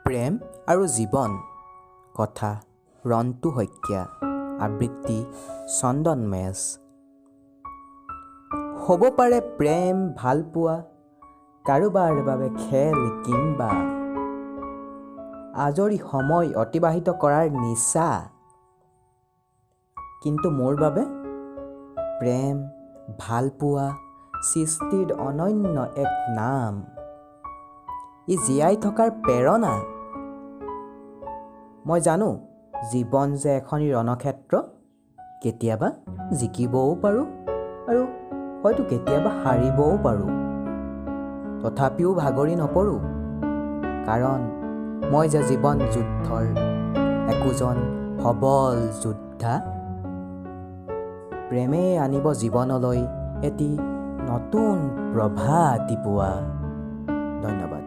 প্ৰেম আৰু জীৱন। কথা ৰন্টু শইকীয়া, আবৃত্তি চন্দন মেচ। হ'ব পাৰে প্ৰেম ভালপোৱা কাৰোবাৰ বাবে খেল কিম্বা আজৰি সময় অতিবাহিত কৰাৰ নিচা, কিন্তু মোৰ বাবে প্ৰেম ভালপোৱা সৃষ্টিৰ অনন্য এক নাম। ই জীয়াই থকাৰ প্ৰেৰণা। মই জানো জীৱন যে এখনি ৰণক্ষেত্ৰ, কেতিয়াবা জিকিবও পাৰোঁ আৰু হয়তো কেতিয়াবা হাৰিবও পাৰোঁ। তথাপিও ভাগৰি নপৰোঁ, কাৰণ মই যে জীৱন যুদ্ধৰ একোজন সবল যোদ্ধা। প্ৰেমেই আনিব জীৱনলৈ এটি নতুন প্ৰভাতী পুৱা। ধন্যবাদ।